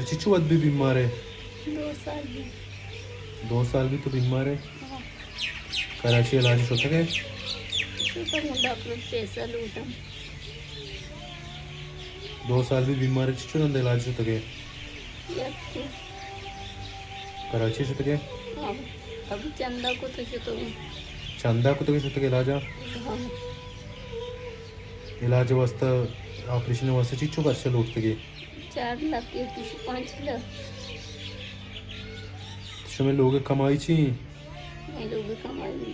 چچو وت بی بیمار ئے؟ دو سال بی۔ دو سال بی تو بیمار ئے؟ ہاں۔ کراچی علاج شتگ ئے؟ شتگ، ڈاکٹر پیسہ لوٹاں۔ دو سال بی بیمار ئے، چچو رند علاج شتگ ئے؟ یک۔ کراچی شتگ ئے؟ ہاں۔ ابھی چندہ کو تو شتگ۔ چندہ کو تو شتگ علاج؟ ہاں۔ علاج واسطہ، آپریشن واسطہ چچو خرچہ لوٹتگ ئے؟ چار لاکھ یا پانچ لاکھ۔ شمئے لوگ کمائی چی؟ مئے لوگ کمائی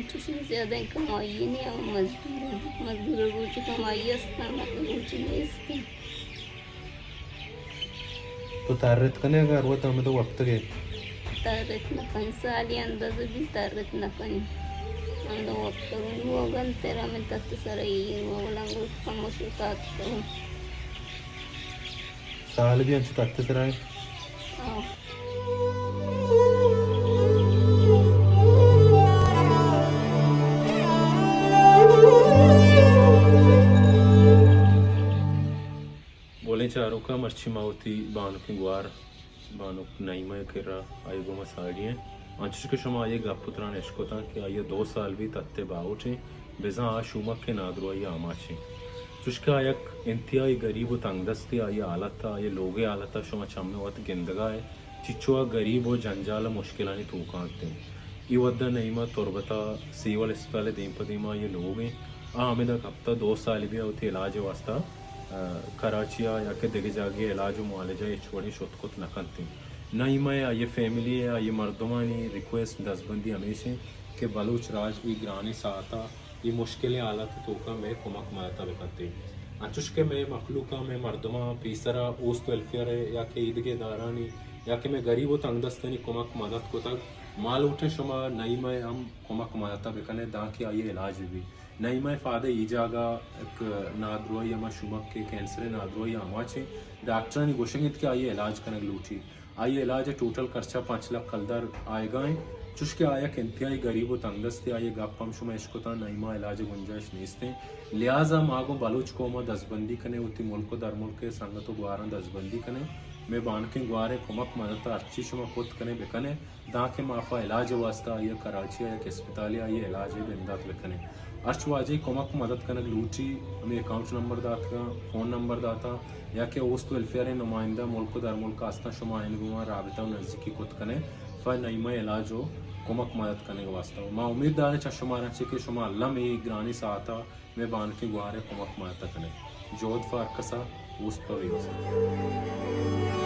چوشیں زیادہ کمائی نہیں، ہم مزدور، مزدور روچ کمائی است، روچ نیست۔ تو تارت کنے اگر وہ تو ہمیں تو وقت گئے۔ تارت نہ کن، سالی انداز بھی تارت نہ کن۔ ہم تو وقت گئے، وہ گن تیرا میں تت سر یہ، وہ لنگو کم و شتات تو۔ سال بھی انچو تت سر آئے۔ ہاں۔ گلیں چاروکاں، مرچی ما وتی بانکیں گوار بانک نعیمہ ءِ کرا آئی گوما ساڑی ایں۔ انچوش کہ شما آئی گپ و تران اشکتاں کہ آئی دو سال بیت تت ءِ باہوٹ ایں، بزاں آ شومک ءِ نادراہی ءِ آماچ ایں۔ چوش کہ آ یک انتہائی گریب و تنگ دستے، آئی حالت ءَ، آئی لوگ ءِ حالت ءَ شما چم ءَ وت گندگا ئے، چچو آ گریب و جنجال ءُ مشکلانی توکا انت۔ اے وھد ءَ نعیمہ تربت ءَ سیول اسپتال ءِ دیم پہ دیما آئی لوگ ایں۔ آ ہمدا کپتہ، دو سال بی آ وتی علاج ءِ واسطہ، آ، کراچی ءَ یا کہ دگہ جاگہے علاج و معالجہ ہچ وڑیں شت کت نہ کنت۔ نعیمہ ءِ آئی فیملی ءِ آئی مردمانی ریکویسٹ دزبندی ہمیش انت کہ بلوچ راج اے گرانیں ساعت ءَ اے مشکلیں حالت ءِ توکا مئے کمک مدت ءَ بکنت۔ انچوش کہ مئے مخلوق ءَ، مئے مردماں پیسرا اوست ویلفیئر ءِ یا کہ ایدگہ ادارہانی یا کہ مئے گریب و تنگ دستانی کمک مدت کتگ، ما لوٹیں شما نعیمہ ءِ ہم کمک مدت ءَ بکنے دانکہ آئی علاج بہ بی۔ نعیمہ ءِ فادہ اے جاگہ یک نادراہی، ہما شومک کہ کینسر ءِ نادراہی آماچ ایں، ڈاکٹرانی گوشگ انت کہ آئی علاج کنگ لوٹی۔ آئی علاج ءِ ٹوٹل خرچہ پنچ لکھ کلدار آئیگا انت۔ چوش کہ آ یک انتہائی گریب و تنگ دستے، آئی گپ ہم شما اشکتاں، نعیمہ علاج ءِ گنجائش نیست انت۔ لہذا ما گوں بلوچ قوم ءَ دزبندی کنیں، وتی ملک و درملک ءِ سنگت و گواراں دزبندی کنیں، مئے بانکیں گوار ءِ کمک مدت ءَ ہرچی شما کت کنیں بکنیں، دانکہ ما پہ علاج ءِ واسطہ آئی ءَ کراچی ءَ یک اسپتالے آئی ءِ علاج ءِ بندات بکنیں۔ ہرچ واجہی کمک مدد کنگ لوٹی، ہمے اکاؤنٹ نمبر داتگاں، فون نمبر داتاں، یا کہ اوست ویلفیئر ءِ نمائندہ ملک و درملک ءَ استاں، شما آیانی گوما رابطہ و نزیکی کت کنیں، پہ نعیمہ ءِ علاج و کمک مدد کنگ ءِ واسطہ۔ ما امیت داریں چہ شمارا چہ کہ شما الم اے گرانیں ساعت ءَ مئے بانکیں گوار ءِ کمک مدت ءَ کنیں۔ جہد پہ ہرکس ءَ، اوست پہ بے وس ءَ۔